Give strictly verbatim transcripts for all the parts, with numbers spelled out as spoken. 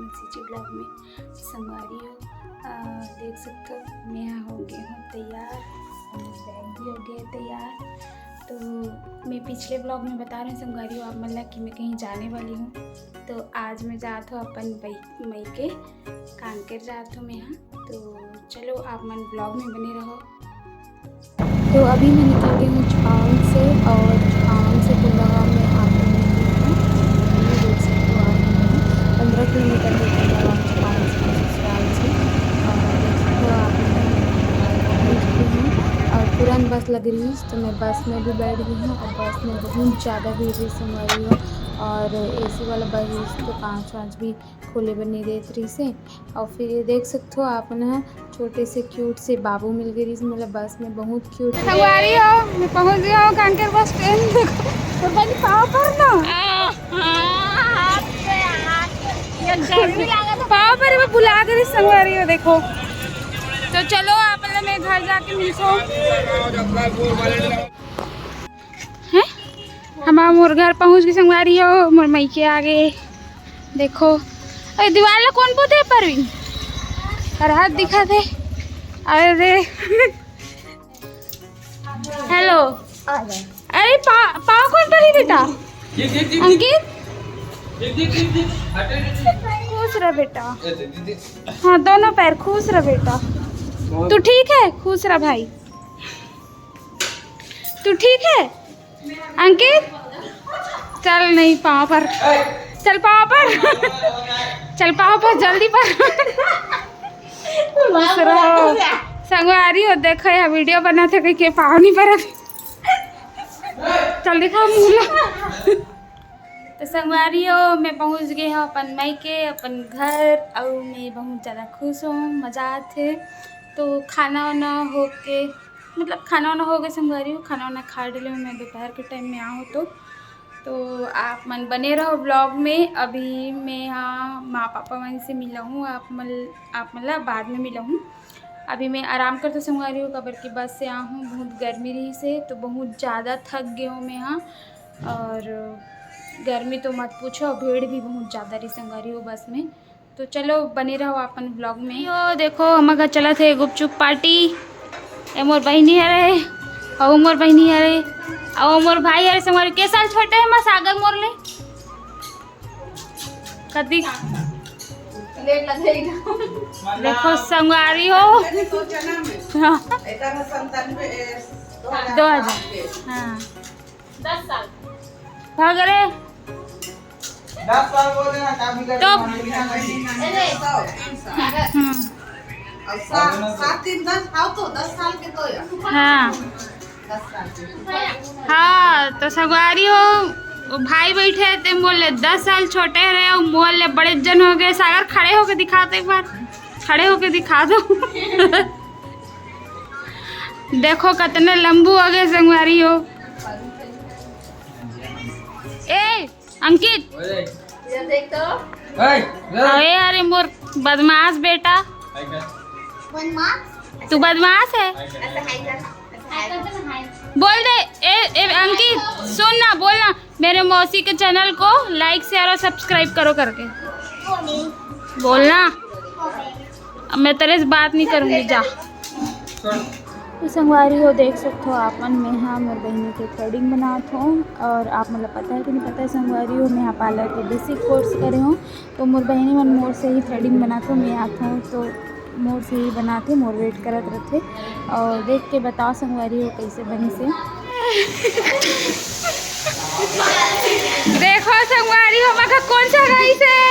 CG blog में। संगवारी हो, अ, देख सकते हो, मैं यहाँ हो गई हूँ तैयार और बैग भी हो गया तैयार। तो मैं पिछले ब्लॉग में बता रही हूँ संगवारी हो आप मन ला कि मैं कहीं जाने वाली हूँ। तो आज मैं जात हूँ अपन मई-, मई के कांकेर जात हूँ मैं यहाँ। तो चलो आप मन ब्लॉग में बने रहो। तो अभी मैं निकल गई हूँ चुपावंत से और चुपावंत से कुंदागांव में आते हुए निकली हूँ। ये देख सकते हो आप, पंद्रह किलोमीटर है कुंदागांव चुपावंत से ससुराल से। और देख सकते हो आप, मैं पहुँच गई हूँ और तुरंत बस लग रही है, तो मैं बस में भी बैठ गई हूँ और बस में बहुत ज़्यादा भीड़ रही संगवारी हो। और एसी वाला बस तो कांच वांच भी खोले बर नहीं देत रहिस हे। और फिर ये देख सकते हो आप ना, छोटे से क्यूट से बाबू मिल गए रहिस मोला बस में, बहुत क्यूट। संगवारी हो, मैं पहुंच गया हूँ कांकेर बस स्टैंड। देखो, तो बनी पाँव पर ना। पाँव पर मैं बुला गई संगवारी हो, देखो। तो चलो आप लोग मैं घर जाके मिलते हैं। हैं? हमार मोर घर पहुंच गई संगवारी हो, मोर मइके आ गए। देखो, अरे दीवार ला कौन पोते है परवीन? कर हाथ दिखा दे। अरे हेलो। अरे पा, पाँव कौन परी बेटा? अंकित, खुश रह बेटा। हाँ, दोनों पैर खुश रह बेटा। तू ठीक है? खुश रह भाई। तू ठीक है अंकित? चल नहीं पाँव पर, चल पाँव पर, चल पाँव पर, जल्दी पर। खुश रहो। संगवारी हो, देखो ये वीडियो बनाथे कहिके पाँव नहीं परत। चल दिखा मुँह ला। तो संगवारी हो, मैं पहुँच गई हूँ अपन मइके, अपन घर, और मैं बहुत ज़्यादा खुश हूँ, मज़ा आथे। तो खाना वाना हो के, मतलब खाना वाना हो गए संगवारी हो, खाना वाना खा डले हूँ मैं दोपहर के टाइम में आहूँ तो। तो आप मन बने रहो ब्लॉग में। अभी मैं यहाँ माँ पापा मन से मिला हूँ, आप मन, आप मन ला बाद में मिला हूँ। अभी मैं आराम करते संगवारी हो, काबर कि बस से आहूँ, बहुत गर्मी रहिस हे, तो बहुत ज़्यादा थक गए हूँ मैं यहाँ। और गर्मी तो मत पूछो, भीड़ भी बहुत ज़्यादा रही संगवारी हो बस में। तो चलो बने रहो अपन ब्लॉग में। यो देखो, हमर घर चलत हे गुपचुप पार्टी। ए मोर बहिनी हरे, अउ मोर बहिनी हरे, अउ मोर भाई हरे संगवारी। के साल छोटे हे मा सागर मोर ले? कति? लेट लगेगा। देखो संगवारी हो। अरे तो जन्म है। हाँ। एकर संतानवे, ए, दो हज़ार। हाँ। दस साल। भाग रे। दस साल बोल देना, क्या बिगड़ तो गया? अरे। हम्म। और सात, सात तीन दस, हाँ तो दस साल के तो यार। हाँ। दस साल के। हाँ, तो संगवारी हो, वो भाई बैठे हे, ते मोर ले दस साल छोटे रहे, वो मोर ले बड़े जन हो गए। सागर, खड़े होके दिखा तो एक बार, खड़े होके दिखा दो। देखो कितने लंबू हो गए संगवारी हो। ए अंकित, इधर देख तो। ए, ए। अरे अरे मोर बदमाश बेटा। बदमाश? तू बदमाश है। ऐसा हाय कर, ऐसा हाय कर। बोल दे। ए, ए अंकित, सुन ना, बोल ना, मेरे मौसी के चैनल को लाइक, शेयर और सब्सक्राइब करो करके बोलना। अब मैं तेरे से बात नहीं करूँगी, जा। तो संगवारी हो, देख सकते हो आप मन, मैं हा मोर बहिनी के थ्रेडिंग बनात हूँ। और आप मतलब पता है कि नहीं पता है संगवारी हो, मैं हा पार्लर के बेसिक कोर्स करे हूँ। तो मोर बहिनी मन मोर से ही थ्रेडिंग बनात हो, मैं आत हूँ तो मोर से ही बनात हे, मोर वेट करत रथे। और देख के बताओ संगवारी हो कैसे बनी से। देखो संगवारी हो, मखा कौन सा गाइस है?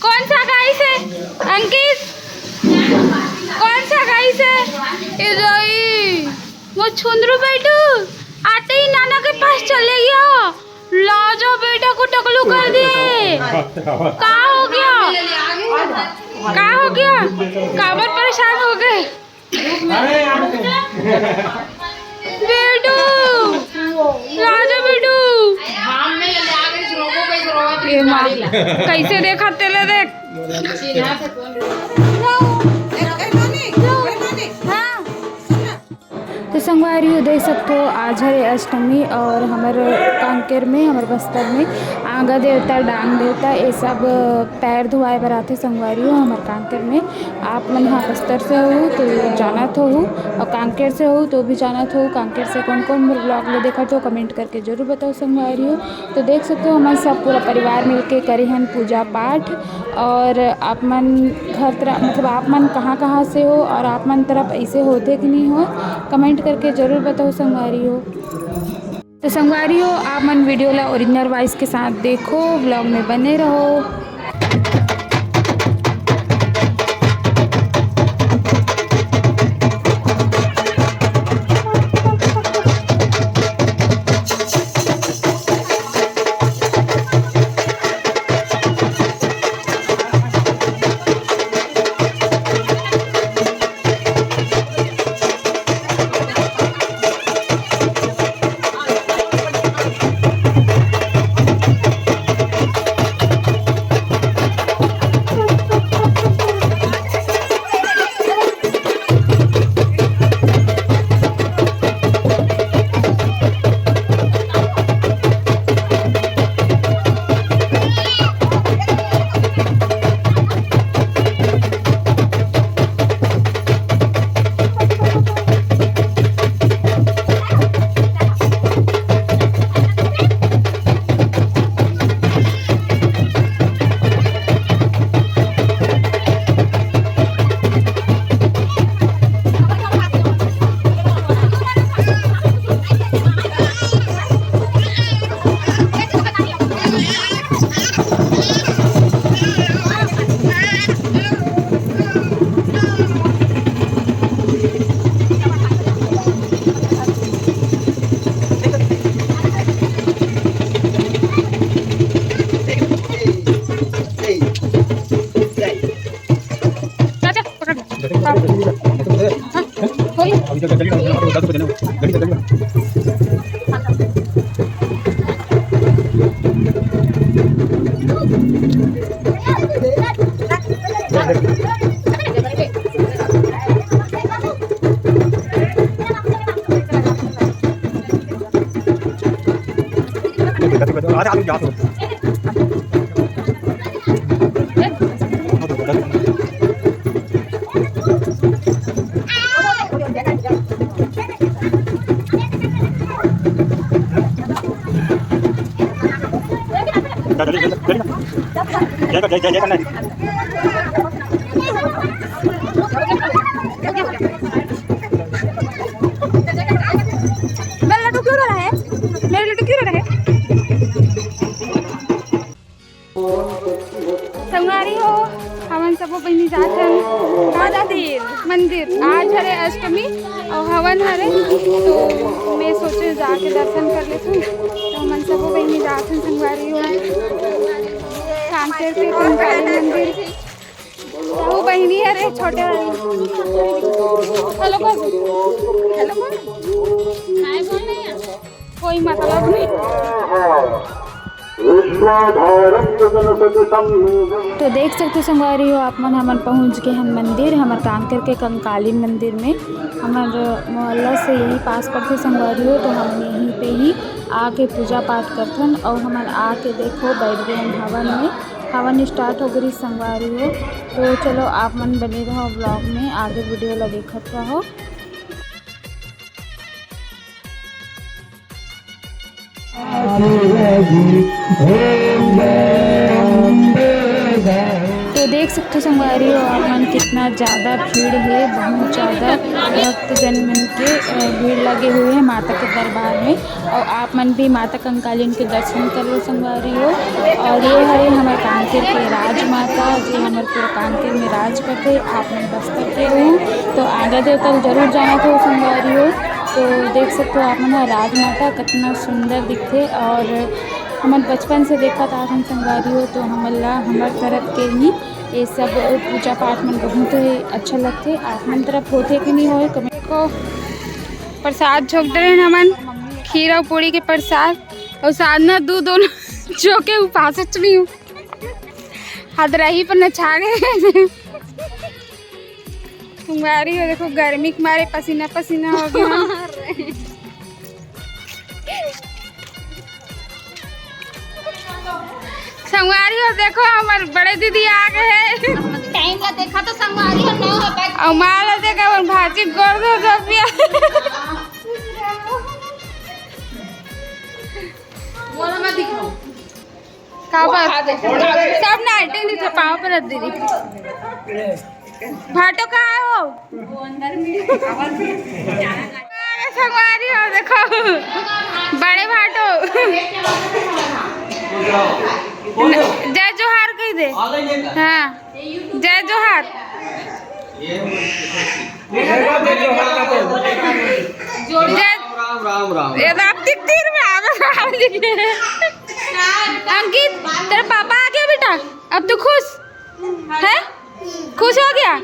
कौन सा गाइस है? अंकित, कौन सा गाइस है? ए जोई, वो छुंदरू बैठू आते ही नाना के पास चले गया। लाजा बेटा को टकलू कर दिए। का हो गया? का हो गया? काबर परेशान हो गए? बेटू, लाजा बेटू। ये माँ, कैसे देखा तेले देख। हाँ। तो संगवारी हो, देख सकथो, आज हरे अष्टमी और हमर कांकेर में, हमर बस्तर में आंगा देवता, डांग देवता, ये सब पैर धुवाए बर आथे संगवारी हो। हमर कांकेर में आप मन हा बस्तर से हो तो जानत हो, और कांकेर से हो तो भी जानत हो। कांकेर से कौन कौन मोर vlog ले देखत हो, comment करके जरूर बताओ संगवारी हो। तो देख सकते हो, हमन सब पूरा परिवार मिलके करे हन पूजा पाठ। और आप मन घर तरफ, मतलब, आप मन कहाँ कहाँ से हो और आप मन तरफ ऐसे होथे कि नहीं हो, comment करके जरूर बताओ संगवारी हो। तो संगवारी हो, आप मन video ला original voice के साथ देखो, vlog में बने रहो। चाचा, पकड़ ले। हाँ, खोल। मेरा लड्डू क्यों रो रहा है? मेरा लड्डू क्यों रो रहा है? संगवारी हो, हमन सबो बहिनी जात हन का दादी? मंदिर। आज हरे अष्टमी और हवन हरे, तो मैं सोचे जाके दर्शन कर लेथन। तो हमन सबो बहिनी जात हन संगवारी हो, कांकेर के कंकाली मंदिर। वो बहिनी हरे छोटे वाली। हेलो कर। हेलो कर। हाय बोल नहीं है। कोई मतलब नहीं। विश्वाधारं गगनसदृशं मेघं। तो देख सकते संगवारी हो आप मन, हमन पहुंच गए हन मंदिर, हमर कांकेर के कंकाली मंदिर में। हमर मोहल्ला से यही पास पड़थे संगवारी हो, तो हमन यहीं पे ही आके पूजा पाठ करथन और हमन आके देखो बैठ गए हन हवन में। हवन start हो गई संगवारी हो, तो चलो आप मन बने रहो vlog में, आगे video ला देखत रहो। तो देख सकते हो संगवारी हो आप मन, कितना ज़्यादा भीड़ है, बहुत ज़्यादा भक्तजन मन के, अ, भीड़ लगे हुए हैं माता के दरबार में। और आप मन भी माता कंकालिन के दर्शन कर लो संगवारी हो। और ये हरे हमर कांकेर के राजमाता, जे हमर पूरा कांकेर में राज करथे। आप मन बस्तर के हो तो आंगा देवता ल जरूर जाना हो संगवारी हो। तो देख सकते हो आप मन ह, राजमाता कितना सुंदर दिखथे और हमन बचपन से देखत आत हन संगवारी हो, तो हमन ला हमर तरफ के ही ये सब पूजा पाठ मन बहुत ही अच्छा लगथे। आप मन तरफ होथे कि नहीं होए, comment। देखो, प्रसाद झोंक दे रहे हैं हमन, खीर और पूरी के प्रसाद, और साधना दू दोनों झोंके उपास चुनी हूँ। हदराही पर नचा गए। संगवारी हो, देखो, गर्मी के मारे पसीना पसीना हो गया। संगवारी हो, देखो, हमर बड़े दीदी आ गए हैं। टाइम ला देखा तो संगवारी हो, नौ हो बज। और माँ ला देखा, हमर भांची गोर धो धो पिया। का बात? सब नाइटे नहीं था, पाँव पर रख दीदी। भाटो कहाँ है वो? अरे संगवारी हो, देखो, बड़े भाटो। जय जोहार कह दे। हाँ, जय जोहार। जय राम, राम, राम। ये तो आप तीर में आ गए, राम जी के। अंकित, तेरे पापा आ गए बेटा, अब तू खुश है? खुश हो गया?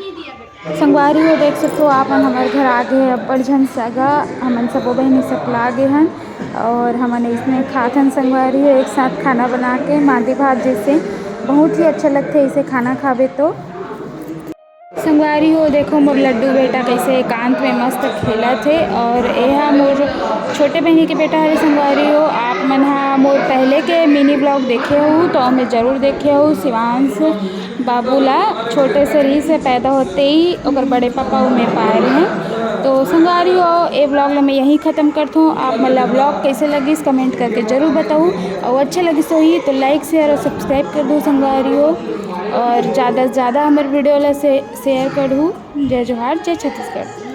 संगवारी हो, देख सकते हो आप, हमर घर आ गए अब्बड़ झन सगा, हमन सबो बहिनी सकला गे हन और हमन इसमें खाथन संगवारी हो, एक साथ खाना बना के मांदी भात जैसे बहुत ही अच्छा लगथे इसे खाना खाबे तो। संगवारी हो, देखो मोर लड्डू बेटा कैसे एकांत में मस्त खेलत हे। और एहा मोर छोटे बहिनी के बेटा हरे संगवारी हो। आप मन हा मोर पहले के मिनी ब्लॉग देखे हो तो हमें जरूर देखे हो। शिवांश बाबू ला छोटे से रही से पैदा होते ही ओकर बड़े पापा उमे पाए रहे। तो संगवारी हो, ए ब्लॉग ला मैं यहीं खत्म करत हूँ। आप मन ला ब्लॉग कैसे लगिस कमेंट करके जरूर बताऊ, और अच्छे लगिस होही तो लाइक शेयर और सब्सक्राइब कर दो संगवारी हो, और ज़्यादा से ज़्यादा हमर वीडियो ला से शेयर करहू। जय जोहार, जय छत्तीसगढ़।